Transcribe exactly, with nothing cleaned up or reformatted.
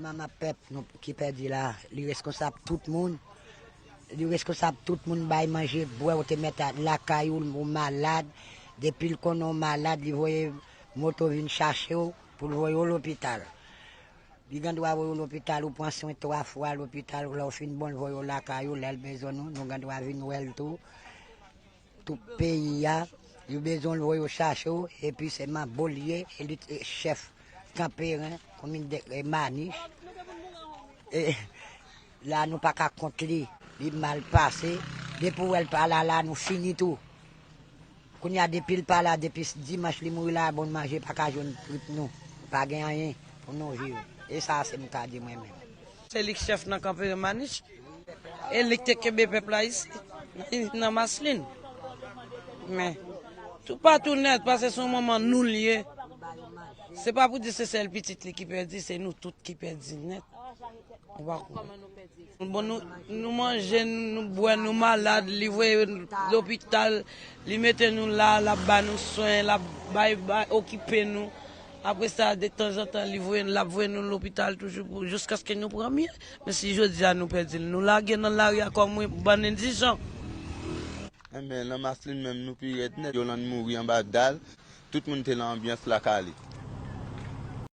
Manman pèp nou ki pèdi la, li reskonsab tout moun. Li reskonsab tout moun, bay manje, bwè, ou te mèt lakay ou, ou malad. Depi l konnen w malad, li voye moto vin chache w pou l voye w lopital. Li gen dwa voye w lopital, ou pran swen twa fwa lopital, lè w fin bon, l voye w lakay ou, lè l bezwen nou, nou gen dwa vin wè l tou. Tout peyi a, yo bezwen l voye w chache w, epi se manbo l ye, e li te chèf Kanperen, komin de e Manich. E, la nou pa ka kont li, li mal pase. Depi w wè l pa la, la nou fini tou. Kounye a depi l pa la, depi dimanch li mouri la, bon manje pa ka jwenn trip nou. Pa gen anyen pou nou viv. E sa se m ka di mwen menm. Se li k chèf nan Kanperen Manich. E li k te kenbe pèp la isi, nan Maslin. Men, toupatou nèt, paske se yon manman nou l ye. Se pa pou di se sèl pitit li ki pèdi, se nou tout ki pèdi nèt. Ou pa konprann? Bon, nou, nou manje, nou bwè, nou malad, li voye lopital, li mete nou la, l ap ba nou swen, l ap bay, bay, okipe nou. Apre sa, detanzantan, li voye, l ap voye nou lopital toujou pou, jiskaske nou pran mye. Men si jodi a nou pèdi l, nou lage nan lari a kòm bann endijan. Enben, nan Maslin menm, nou pi rèd nèt. Yolande mouri anba dal. Tout moun te nan anbyans lakay li.